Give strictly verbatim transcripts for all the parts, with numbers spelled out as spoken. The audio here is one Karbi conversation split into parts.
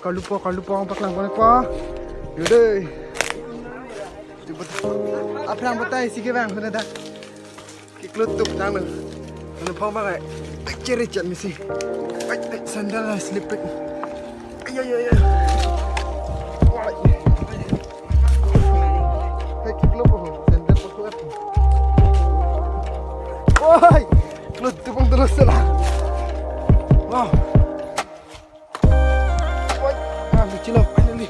Karlupo, karlupo, paklang pon ko. Yo dei. Aphrang batai si kevang huna dak. Keklut tup tang lo. Huna phong bang ai. Chere chat misi. Ai, ai, sandal ai slip pek. Ay, ay, ay, ay. Wai. Ai, keklut po. Sandal po kuat. Wai. Klut tup ang terus lah. Wow. Oi, ngambi chilo, finally.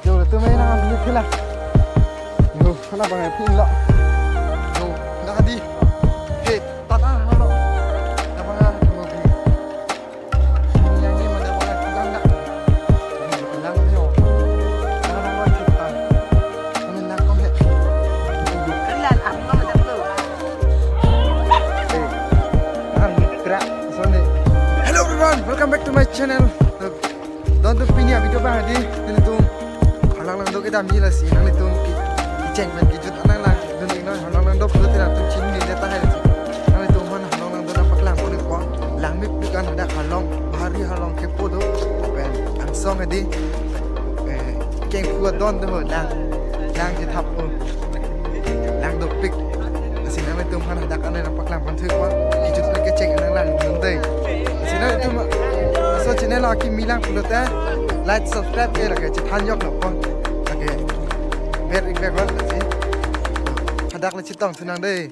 Yo, tu main ngambi chilo. Yo, sana bang pin lo. Yo, dah di. Hey, tata lo. Dah bang, yo, di. Yang ni mana bang, pegang dah. Pegang yo. Pegang bang, kita. Kami nak kom he. Kelan, aku nggak macam tu. Hey, ah, gerak, sana. Hello everyone, welcome back to my channel. Don tu pini a-video bang di, nanglitum halong langdok kedam ji lasi, nanglitum ke, kecheng pen kejut anang langdun iknon, halong langdok pulote nangtum chini ni deta hai lasi. Nanglitum aphan halong langdok nangpaklang pon ikpo, langmepik an hadak halong, bahari halong kepo do, pen angsong di, eh, kengphu adon do, lang, lang kethap o. Langdokpik. Lasi nanglitum aphan hadak anai nangpaklang pon thu ikpo. Kejut pen kecheng anang langdun dei. Lasi nanglitum laso channel akimi lang pulote like, subscribe ke lake chethan yok lo pon. Lake ber ik bek lo lasi. Hadak le chetong thu nang dei.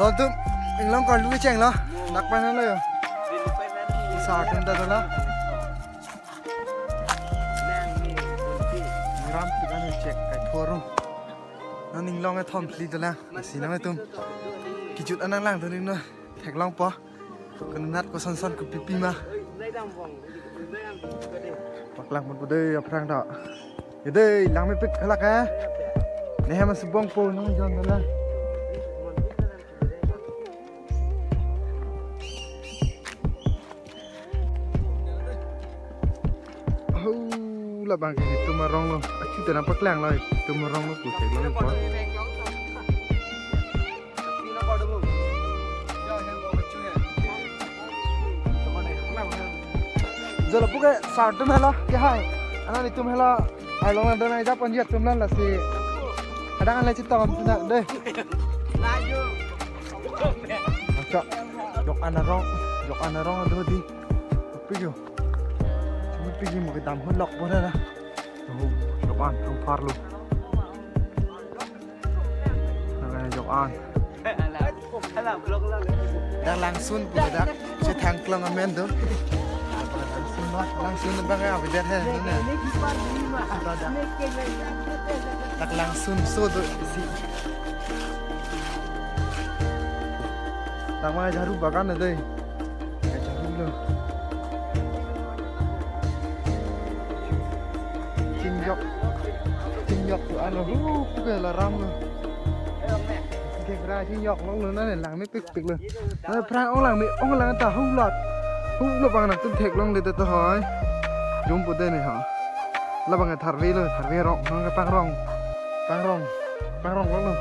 Don atum, inglong karlu cheng lo. Dak pen lo yo. Sa atum ta dola. Ram tu kan cek kai thorum. Non inglong e thom phli dola. Lasi nanglitum kejut anang langdun iknon. Theklongpo. Konat koson son kopipi ma. Paklang pon po dei aphrang ta. Yo dei, langmepik halake. Nehem subong po nang jon dola. Ho, labang ke itum arong lo. Achu te nangpaklang lo, itum arong lo, ku theklong po. Jolo puke sartum helo, ke hai. Anan itum helo, arlong adon ai japan ji atum lan lasi. Kadang an le chetong na dei. Aka, jok an arong, jok an arong do di. Pigyo. Kami pigyo mo kedam hulok po na. Tuh, jok an, tuh parlo. Nang jok an. Dak langsun po dak. Si thangklong amen do. Langsun lo, langsun bang ya, beda he, na. Dak langsun so do si. Dak ma jaru bagan na dei. Jaru lo. Chingjok. Chingjok tu ano hu ke la ram lo. Ke kra chingjok long lo na ne langmepik pik lo. Na phrang ong langme ong lang ta hu lot. Hu lo bang nangtum theklongle ta hoi. Jum po dei ne ha. Labang tharve lo, tharve rong, nang ke pangrong. Pangrong. Pangrong lo.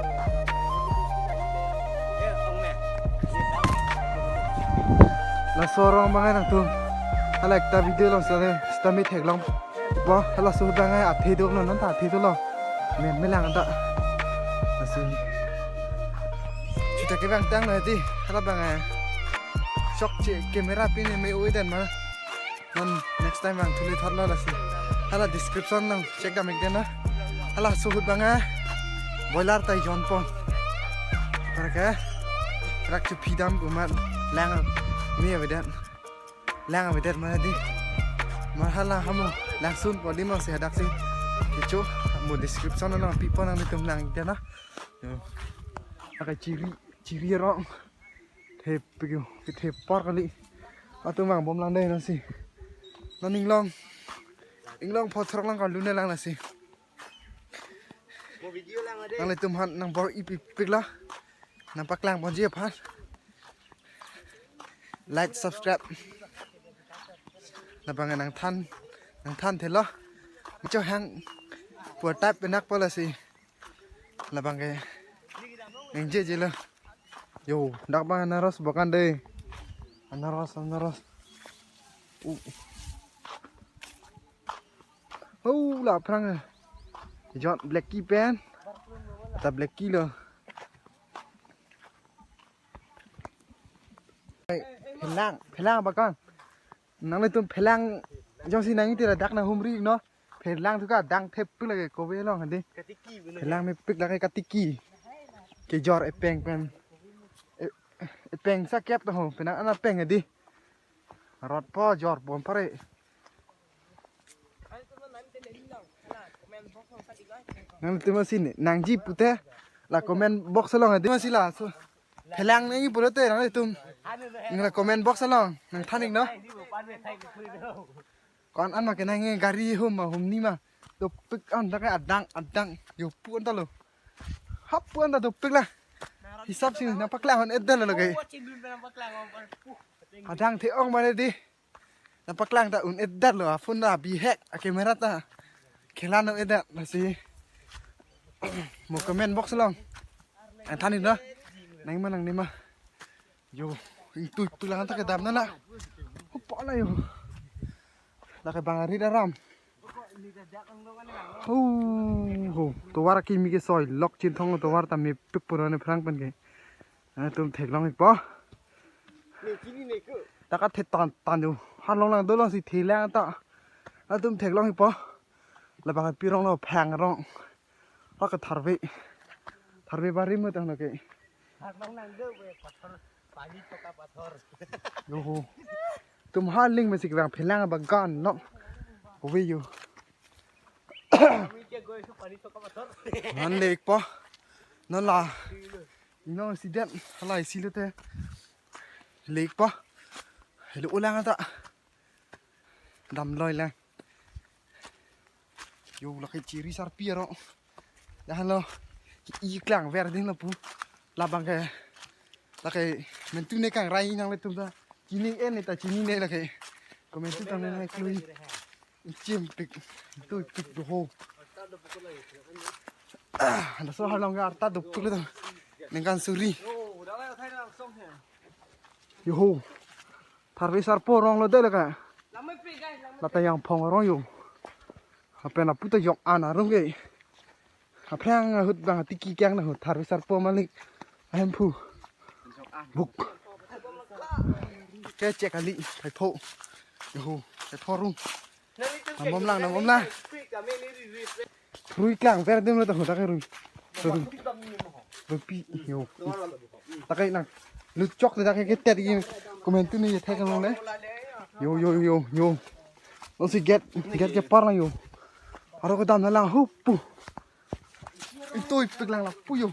Laso arong bang nangtum. Hala ekta video lo sale, sita me theklong. Bo, halaso bang ai athe do lo, non ta athe do lo. Me, melang ta. Lasi. Chuta kevang tang na di, hala bang ai. Chokche camera pin me ui den ma. Non next time vang thuli thot lo lasi. Hala description nang check dam ik den na. Halaso ahut bang ai. Boiler ta jon pon. Para ke. Rak chu phi dam kumat lang me avedet. Lang avedet ma di. Mar hala hamu langsun po di ma si hadak si. Kecho mo description nang pi pon nanglitum lang ik den na. Yo. Pakai chiri, chiri rong. Thep pik yo, thep por kali. Atum vang bom lang dei nasi. Non inglong. Inglong photrok lang kalu ne lang nasi. Nanglitum aphan nang bor-i pi pik la. Nangpaklang ponji aphan. Like, subscribe. Labang nangthan, nangthan thelo. Cho hang pua type penak pala si. Labang ke nangje je lo. Yo, dak bang anaros bokan dei. Anaros, anaros. Uh. Oh, la aphrang. Jot black key pen. Ta black key lo. Phelang, phelang bokan. Nanglitum phelang jongsi nangji ladak nanghumri non. Phelang thuka dang thepik lake kove along hadi. Katiki bune. Phelang mepik lake katiki. Kejor epeng pen. E-, epeng sakep to ho, phelang ana peng hadi. Rot po jor bom pare. Nanglitum masi ne, nangji pute la comment box along hadi masi laso. Phelang nangji pulote nanglitum. Nang la comment box along nangthan ik non. Ko-an an ma kenangji gari hum ma hum ni ma. Dopik an dak adang adang. Yo pu an ta lo. Hap pu an ta dopik la. Hisap si nangpaklang un-edet lo lake. Adang the-ong mane di. Nangpaklang ta un-edet lo, a phone ta bihek, a camera ta. Khelan un-edet lasi. Mo comment box along nangthan ik non. Nangji ma nangne ma. Yo, ingtui tu lang ta kedam na la. Hopa la yo. Lake bang arit aram. Ho, ho. Tovar kimi kesoi lok Chinthong tovar ta mepik pura ne phrang pen ke. Nanglitum theklong ik po. Taka the tan tan yo. Harlong lang dolong si thelang ta. Nanglitum theklong ik po. Labang pi rong lo phang rong. Lake tharve. Tharve bari mo tang lake. Harlong lang do be pathor. Pani toka pathor. Yo ho. Tum harling masik bang phelang bokan non. Kove yo. Pani toka pathor. Non le ik po. Non la. Non si det. Hala isi lote. Le ik po. Helo ulang ta. Damloi lang. Yo, lake chiri sarpi aro. Dah lo. I klangver ding lo pu. Labang ke. Lake mentu ne kangrai nanglitum ta. Chini en ne ta chini ne lake. Ko mentu ta ne klui. Chim pik. Tu pik do ho. Ah, laso harlong ke arta dopik lo ta. Ningkan suri. Yo ho. Tharve sarpo rong lo de lake. Lata Jangphong arong yo. Lapen aputa jok an arong ke. Aphrang ahut bang tiki kyang na ho tharve sarpo malik. Ahemphu. Buk. Ke chek kali. Thaitho. Yo ho. Thaitho rung. Nang bom lang, nang bom lang. Rui klangver ding lo ta ho ta ke rui. Rui. Rui pi yo. Ta ke nang. Lu chok ta ke ke tet ye. Comment tu ni ye thek long le. Yo yo yo yo. Lo si get get ke par lang yo. Aro kedam na lang hu pu. Itoi pik lang la pu yo.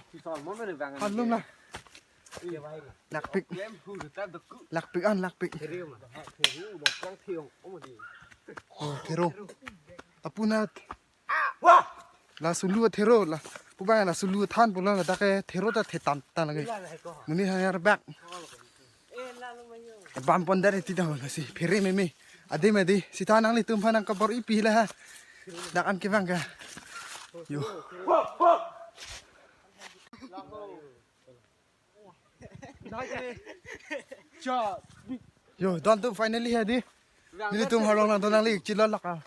Halum la. Lakpik. Lakpik an lakpik. Oh, thero. Apunat. La sulu thero la. Pu bang la sulu than pu la dak ke thero ta the tan tan lake. Muni hayar bak. Bam pon dari tidak lasi. Phere meme. Ade me di. Sita nanglitum aphan nangkabor-i pi la ha. Dak an kevang ke. Yo. Yo, don tu finally hadi. Nelitum harlong nangdo nangli chilo laka.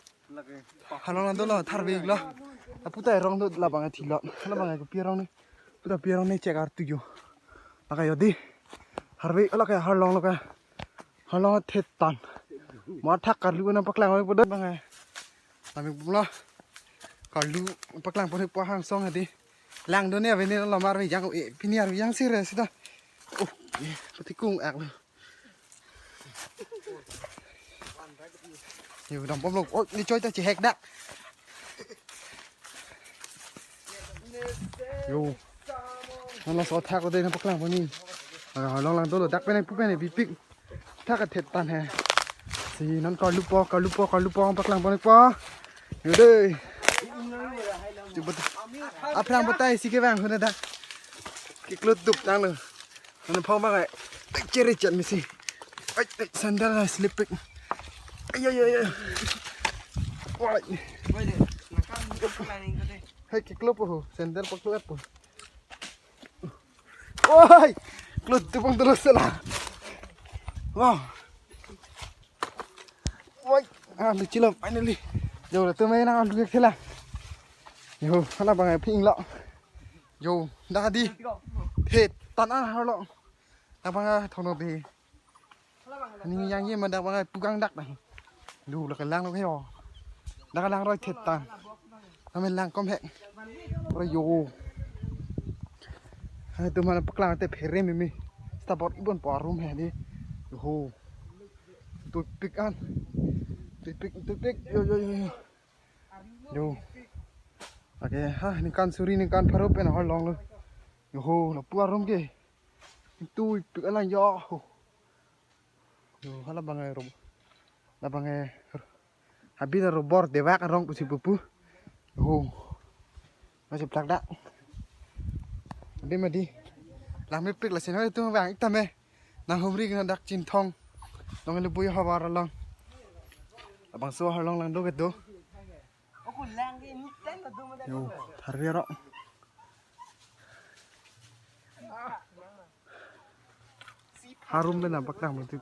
Harlong nangdolo tharve lo. Aputa rong do labang thilo. Labang ke pi rong ni. Puta pi rong ni chek artu yo. Laka yo di. Tharve laka harlong laka. Harlong the tan. Ma thak karlu nangpaklang oi puda bang. Kami pula. Karlu paklang pon pa hangsong hadi. Langdon ne aveni lo mar yang e pini ar yang sire sita. Oh, patikung ak lo. Yo dam pom lo. Oh, ni choi ta chihek dak. Yo. Nang laso thak ko de nangpaklang pon ni. Aga harlong langdolo dak pen pu pen bipik. Thak athe tan he. Si non karlu po, karlu po, karlu po paklang pon po. Yo dei. Chuba. Aphrang batai si kevang huna da. Kiklut dup tang lo. Huna phong bang ai. Chere chat misi. Ai, ai, sandal ai slip pik. Ay, ay, ay, ay. Oi. Hai, kiklo po ho. Sandal paklo po. Oi! Klo tupang tulo sela. Wow. Oi. Ah, luchi lo finally. Jo, latum nang alu thela. Jo, hala bang ping lo. Jo, dak di. He, tan an har lo. Dak bang thong lo di. Ning yang ye ma dak bang pugang dak dak. Du la kelang lo yo. Dak kelang roi thet tan. Kami lang kom he. Ora yo. Hai tu mana paklang te phere mimi. Stabor ibon po arum he di. Yo ho. Tupik an. Tupik, tupik. Yo, yo, yo, yo. Yo. Oke, ha, ningkan suri, ningkan pharo pen har long lo. Yo ho, lapu arum ke. Tupik alang yo ho. Yo, hala bang ro. La bang habit arobor dewak arong pusi pupu. Yo ho. Masih plak dak. Adi madi. Lang mepik lasin hoi tu bang ik tame. Nang humri kena dak Chinthong. Long le bui havar long. Labangso har long lang do kedo. Yo, tharve ro. Harum bena paklang mati.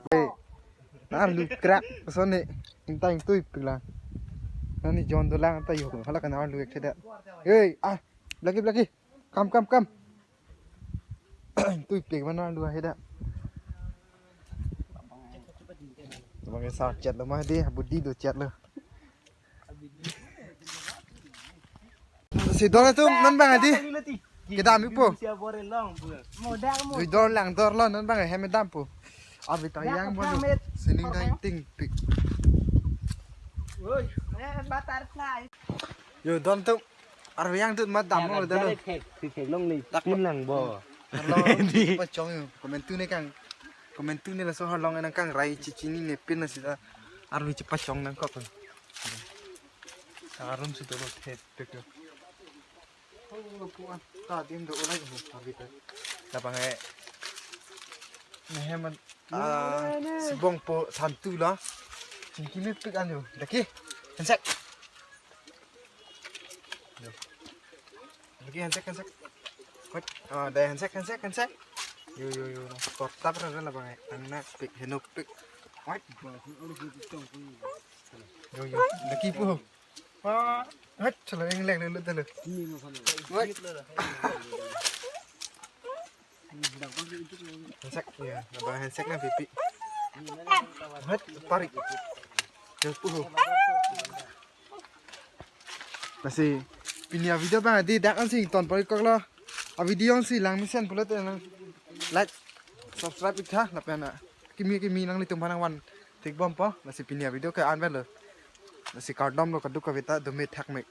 Tar lu krak sone. Inta ing tui pila. Nani John dolang ta yo. Hala kana lu ek theda. Hey, ah, lagi lagi. Kam, kam, kam. Tupik mana lu ahe da. Bang sa chat lo ma di, budi do chat lo. Si dor tu non bang adi. Kedam ik po. Dui dor lang dor lo non bang hem dam po. Abi ta yang mo. Sining dang ting pik. Oi, eh, butterfly. Yo don tu. Arve yang tu mat dam lo dalo. Thek thek long ni. Dak pin lang bo. Kalau pachong yo. Komentu ne kang. Komentu ne laso har long nang kang rai chichini ne pin na sita. Arve chepachong nangkok. Arum si dolo thek thek yo. Oh, puan. Ta dim do ulai ko arve ta. Labang eh. Nehe man. Ah, si bong po santu la. Chingki mepik an yo. Daki. Handshake. Yo. Lagi handshake, handshake. Wait. Ah, dai handshake, handshake, handshake. Yo, yo, yo. Kortap ra la bang. Angna pik, heno pik. Wait. Yo, yo. Lagi po. Ah, wait. Chala eng lek lek lek lek. Wait. Handshake, ya, nabang handshake na pipi. Hat, parik. Yo, puhu. Lasi, pini a video bang adi dak an sing ton poi kok lo. A video an si lang mesen pulo te nang like, subscribe ik tha lapen a kimi kimi nanglitum aphan nang van tik bom po. Lasi pini a video ke an pen lo. Lasi kardom lo kaduk kave ta do me thak mek.